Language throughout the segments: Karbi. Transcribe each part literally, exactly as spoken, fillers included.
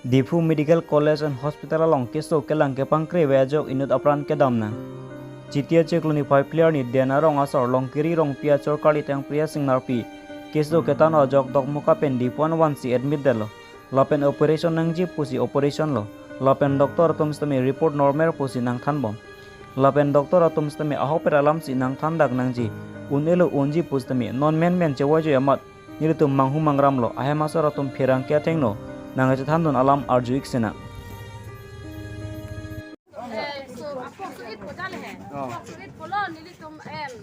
Diphu Medical College and Hospital along keso kelang kepangkre ave ajok inut apran kedam nang. G T H Colony five clear ni Den Arong asor Longkiri Rongpi achor Karli Tengpriya Singnarpi keso ketang ajok Dokmoka pen Diphu an vansi admit detlo. Lapen operation nangji pusi operation lo. Lapen doctor atum sitame report normal pusi nangthanbom. Lapen doctor atum sitame ahokpet alamsi nangthandak nangji. Un-elo unji pusitame non menmen chevoijoi amat nelitum manghu mangramlo, ahem asor atum pherangke athengno nangkachethandun alam arju-ik sinang. Eh, so, apok so-et ko jale he. Oh. Apok so-et pulo nelitum, em,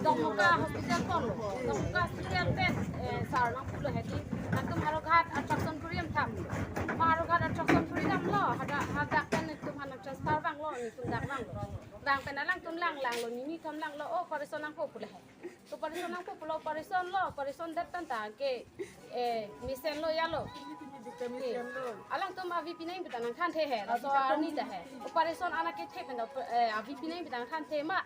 Dokmoka Hospital pulo. Dokmoka Hospital pen, eh, sir nangpulo he di. Nangtum Howraghat ultrasound puri em tham. Ma Howraghat ultrasound puri damlo. Hadak, hadak pen nelitum hanang transfer vanglo, nelitum dak vanglo. Vang pen alangtum lang langlo, nini thom langlo, oh, operation nangpo pulo he. Operation nangpo pulo, operation lo, operation det pen ta ke, eh, mesen lo ya lo. Mesen lo. Alangtum avi pinai bita nangthanthe he, laso arni ta he. Operation ana kethe pen ta, eh, avi pinai bita nangthanthe ma.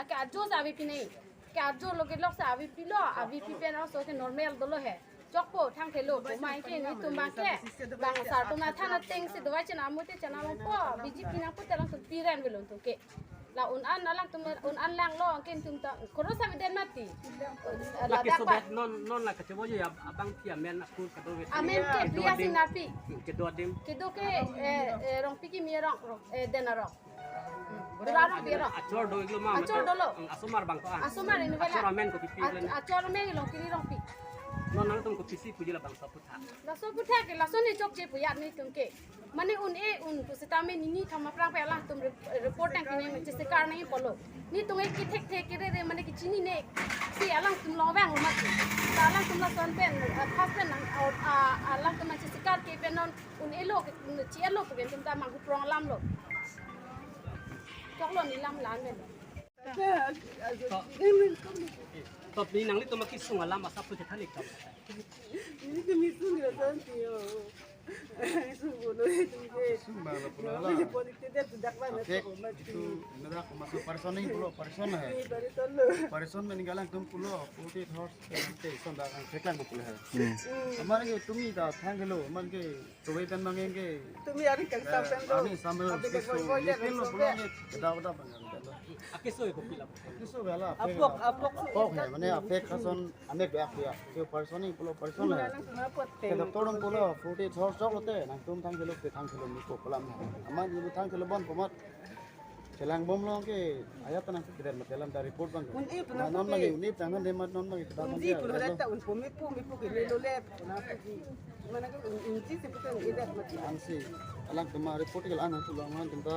Ake ajo sa avi pinai. Ke ajo lo ke lok sa avi pilo, avi pi pen also ke normal dolo he. Chokpo thangthelo, po mai ke nelitum bang ke. Bang sir atum athan atengsi dovai chena amote chena longpo, B J P nangpo te alangtum piran velo tum ke. La un-an alangtum un-an langlo, anke nelitum ta, koro sa viden mati. La Lake ladak sobet pa. Non, non la kachevoijoi ya abang pi amen akur kadokave. Amen ke, Kedo Priya adim. Singnarpi. Hmm, kedo adim. Kedo ke, eh, eh, Rongpi kimi Arong, Rong, eh, Den Arong. Hmm. Dura Rongpi Arong. Achor do-iklo ma, Achor mate, dolo. Hmm, asomar bang ko an. Asomar ini vela. Achor amen kopi pi Ach-, len. Achor amen Longkiri Rongpi. Non nangtum kopisi puji la bangso aphuthak. Laso aphuthak ke, laso ne chokche pu ya nelitum ke. Mane un-e un pusitame nini thom aphrang pen alangtum rep-, report nangpi nang chesikar nangji pulo. Nelitum e kethekthe kerere mane kechinine si alangtum long vanglo mati. Ta alangtum lason pen, ah, first pen nang, ah, ah, alangtum nangchesikar ke pen non un-elo ke, un-e chi-elo ke pen tum ta manghu prong alamlo. Choklo neli lam lan pen. To, to, pini nanglitum akesung alam asap tu chethan-ik tam. Ini kami sung ya santi yo. Sung bono itu ke. Sung bang la pula la. Ini politik dia tidak mana. Apek itu medak masuk operation ni pulo, operation hai. Ini operation lo. Operation meninggal yang tum pulo, forty eight hours nanti sonda ang ceklang pulo hai. Hmm. Amar ke tumi ta thank hello, amar ke Kove pen bang ke. Tumi ari kan eh, sampai lo. Ani sampai lo. Abi ke so, koi koi ye kan pin lo sampai. Pulang ye. Beda beda bang. Akeso e kopi la. Akeso bela. Apok, apok. Apok he, mane apek kason ane bek ya. Ke person ni pulo person la. Ini anak kenapa? Ke doktor dong pulo, forty eight hours chok lote, nangtum thang kilo ke thang kilo miko pulang. Aman ibu thang kilo bon komat. Chelang bomlo ke, ayat tanang si kider mati alam ta report bang. Un-e pernah non pakai. Bagi un-e tangan demat non bagi kita bang. Unji dia, pernah ada. Datang un pomi pomi pomi lelo le pernah pakai. Mana ke un-, unji seperti un-e dat mati. Ansi, alangtum report ke alang pulang alang tum ta